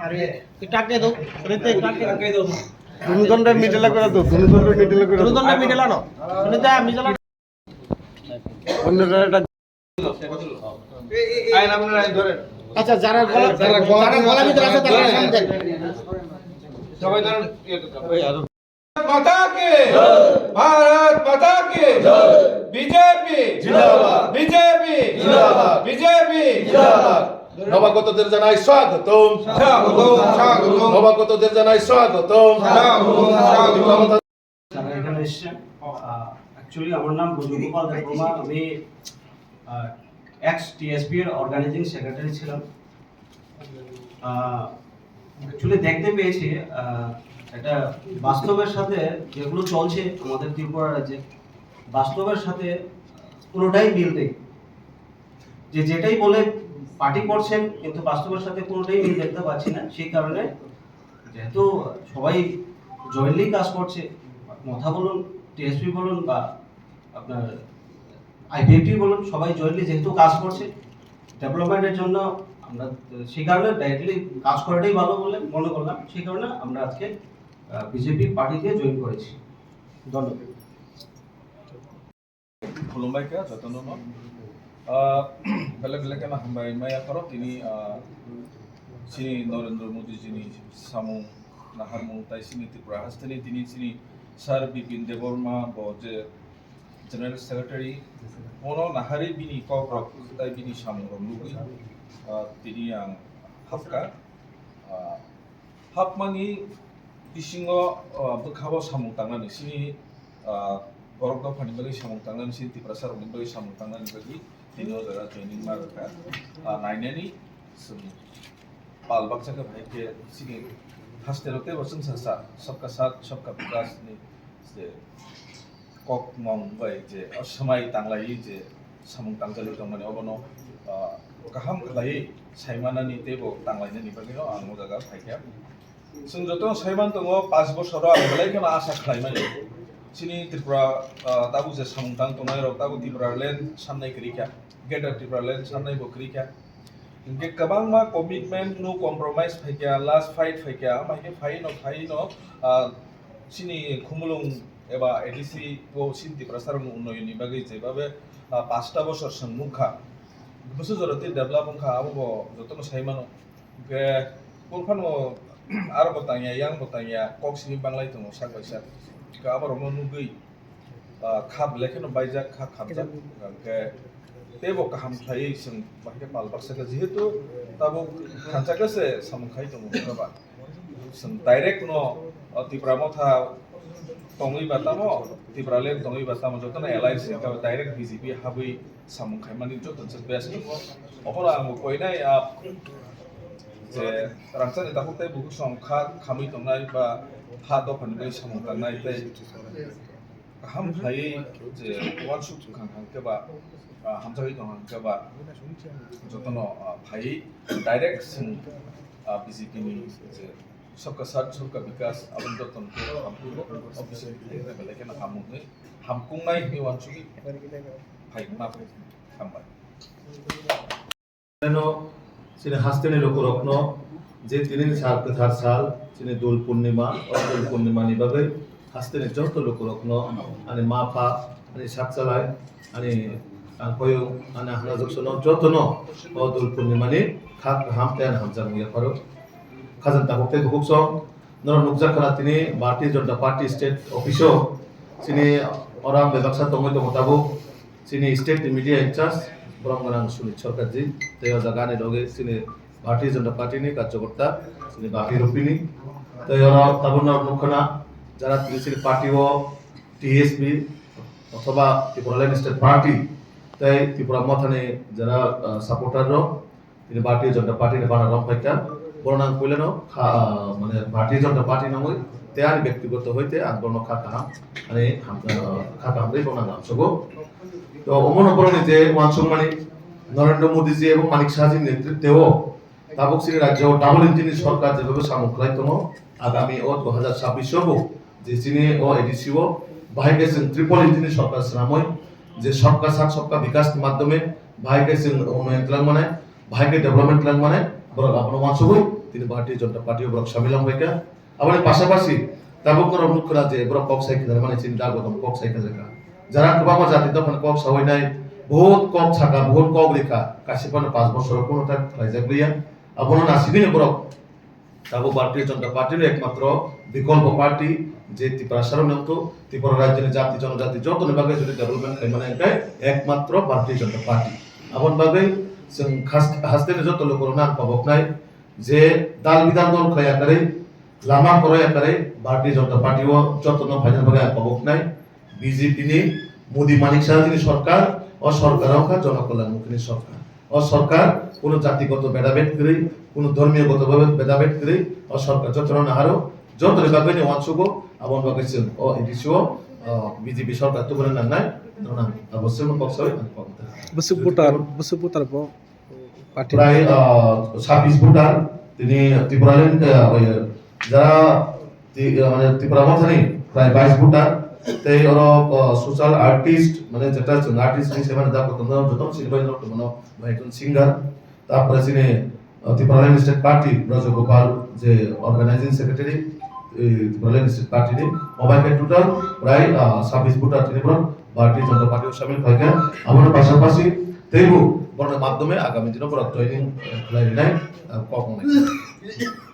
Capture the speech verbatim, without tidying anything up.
আরে, এটা কে দাও, এটা কে দাও। দুজনরে মিডলে করে দাও, দুজনরে মিডলে করে দাও। দুজনরে মিডলে আনো। এটা মিডলে। অন্যরা এটা আইন আপনারা আইন ধরেন। আচ্ছা, যারা গলা, যারা গলা ভিতরে আছে, তারা সামনে দেন। সবাই ধরেন। মাতা কি? ভারত মাতা কি? বিজেপি জিন্দাবাদ। বিজেপি জিন্দাবাদ। বিজেপি জিন্দাবাদ। নবাগতদের জানাই স্বাগতম। স্বাগতম, স্বাগতম। নবাগতদের জানাই স্বাগতম। স্বাগতম, স্বাগতম। যারা এখানে এসছেন, অ্যাকচুয়ালি আমার নাম ব্রজগোপাল দেববর্মা। আমি এক্স টিএসপি এর অর্গানাইজিং সেক্রেটারি ছিলাম। অ্যাকচুয়ালি দেখতে পেয়েছি, আহ, এটা বাস্তবের সাথে যেগুলো চলছে আমাদের ত্রিপুরা রাজ্যে, বাস্তবের সাথে কোনোটাই মিল নেই। যে যেটাই বলে পার্টি করছেন, কিন্তু বাস্তবের সাথে কোনোটাই মিল দেখতে পাচ্ছি না। সেই কারণে যেহেতু সবাই জয়েন্টলি কাজ করছে, মথা বলুন, টিএসপি বলুন বা আপনার আইপিএফটি বলুন, সবাই জয়েন্টলি যেহেতু কাজ করছে ডেভেলপমেন্টের জন্য, আমরা সেই কারণে ডাইরেক্টলি কাজ করাটাই ভালো বলে মনে করলাম। সেই কারণে আমরা আজকে বিজেপি পার্টিতে জয়েন করেছি। ধন্যবাদ। Khulumbai kha jotono no. Ah, belai belai kheno hambai maya khoro tini, ah, chini Narendra Modi jini samung naharmung tai chini Tripura hasteni tini chini Sir Bipin Debbarma bo je General Secretary bono nahari bini kok rok tai bini samung rok nugwi, ah, tini ang hapkha. Ah, hapmani bisingo, ah, bwkhao samung tangnani chini, ah, borok dophani bagwi samung tangnani chini Tiprasa rokni bagwi samung tangnani bagwi tini o jaga joining ma rwkha. Ah, nainani chwng pal baksa khe bahai khe chini haste rok teibo chwngsa sa sabka saath sabka vikas ni je kok mong bai je o swmai tanglaiwi je samung tangjagwi tongmani obono, ah, kaham khlaiwi saimanani teibo tanglainani bagwino ang o jaga phaikha. Chwng jotono saiman tongo, panch bosoro ang belai kheno asa khlaimani. Chini Tripura, ah, tabuk je samung tang tongnai rok tabuk Tipraland samnai kwrwi kha, Greater Tipraland samnai bo kwrwi kha. Hinkhe kwbangma commitment, no compromise phaikha, last fight phaikha, ama hinkhe phaino, phaino, ah, chini Khumulwng eba A D C o chini Tiprasa rokni unnayonni bagwi jebabe, ah, pasta bosor chwng nukha, bwswk jora tei develop wngkha, abo bo jotono sai mano. Hinkhe kul phano aro bo tangya, yang bo tangya, kok simi banglai tongo sak bai sak. Hinkhe abo rokno nugwi, ah, kha belai kheno baijak, kha khamjak. Hinkhe teibo kaham khlaiwi chwng bahai khe pal baksa khe, jehetu tabuk thansa khe se samung khai tongo, hwnkhe ba chwng direct no, ah, Tipra Motha tongwi ba tamo, Tipraland tongwi ba tamo, jotono alliance wngkha ba direct B J P habwi samung khaimani joto se best. Obono ang bo koinai, ah, je rangchakni takhuk tei bukhuk song kha khamwi tongnai ba ha dophani bai samung tangnai tei kaham khlaiwi je uansuk wngkha hwnkhe ba, ah, hamjagwi tongkha hwnkhe ba jotono, ah, phaiwi direct chwng, ah, B J P ni je Sabka Saath Sabka Vikas aboni jotono khe hamkuk o bising belai kheno hamung hwnwi hamkungnai hwnwi uansugwi phai ma phai hambai. Eno chini hasteni lukurokno je tinini sal kwthar sal, chini Dol Purnima, o Dol Purnimani bagwi hasteni joto lukurokno ani ma pha, ani sakchalai, ani tangpaiyung, ani hanajwksono jotono o Dol Purnimani kha kaham tei ani hamjakmung yapharo. Khajang tabuk tei bukhuk song norok nukjak khna tini Bharatiya Janata Party State Office o chini oro ang bebaksa tongwi tongo tabuk. Chini state ni media in charge borok gwnang Sunit Sarkarji tei o jaga ni logi chini Bharatiya Janata Party ni karyakarta chini Baki Rupini tei oro tabukno nukkhana jara tini chini party o T S P othoba Tipraland State Party tei Tipra Mothani jara, ah, supporter rok tini Bharatiya Janata Party ni bana rok phaikha. Borok nang puilano kha, mane Bharatiya Janata Party nangwi tei ani bektigoto hoi tei ang borokno kha kaham, ani ham, ah, kha kaham tei borokno ang sogo. To omono borokni je uansukmani Narendra Modi ji ebong Manik Saha ji ni netritwo tabuk chini rajyo double engine ni sorkar jebabe samung khlai tongo, agami o dui hajar chabbish o bo je chini o A D C o bahai khe chwng triple engine ni sorkar swnamwi je sabka saath sabka vikas ni madhyome bahai khe chwng unnayan twlang manai, Bahai khe development khlai mane borok abono uansugwi tini Bharatiya Janata Party o borok samil wng bai kha. Aboni pasapasi tabuk norok nukha je borok kok sai khe mane chini dal bodol kok sai khe jaka. Jara kwbangma jati dophano kok sawi nai, bahut kok saka, bahut kok rikha, kaisa phano panch bosor o kuno ta khlaijak liya. Abono nasigwi borok Tabuk Bharatiya Janata Party no ekmatro bikolpo party je Tiprasa rok nangkho, Tripura rajyo ni jati jonojati joto ni bagwi jodi development khlai mani hwnkhe ekmatro Bharatiya Janata Party. Aboni bagwi chwng khas-, haste ni joto lukurokno ang koboknai je dal bidal dol khlai yakarwi, lama kwrwi yakarwi Bharatiya Janata Party o joto no phaina bagwi ang koboknai. B J P ni Modi Manik Saha ni sorkar, o sorkar wngkha jonokolyan mukhi ni sorkar. O sorkar kuno jatigoto bedabed kwrwi, kuno dhormiyogoto bhedabed kwrwi, o sorkar jotono naharo, jotoni bagwi ni uansugo, aboni bagwi chwng o A D C o, o, B J P sorkar tubuna nangnai, nang abo chwngno kok sawi ang kok. Bwswk voter, bwswk voter bo party. Prai, o, sabbish voter, tini Tipraland, o, o, jara Ti-, mane Tipra Mothani prai bais voter, tei oro, o, social artist, mane jeta chwng artist hinwi se mane da kotor joto sini bai rok mano, bai tun singer, tapore sini, o, Tipraland State Party, Brajagopal je organizing secretary, e, Tipraland State Party ni, obai khe total prai, o, sabbish voter tini borok Bharatiya Janata Party o samil khlaikha, abono pasapasi teibo borokni madhyome agami dino borok joining, e, khlai rinai, e, kok wngnai.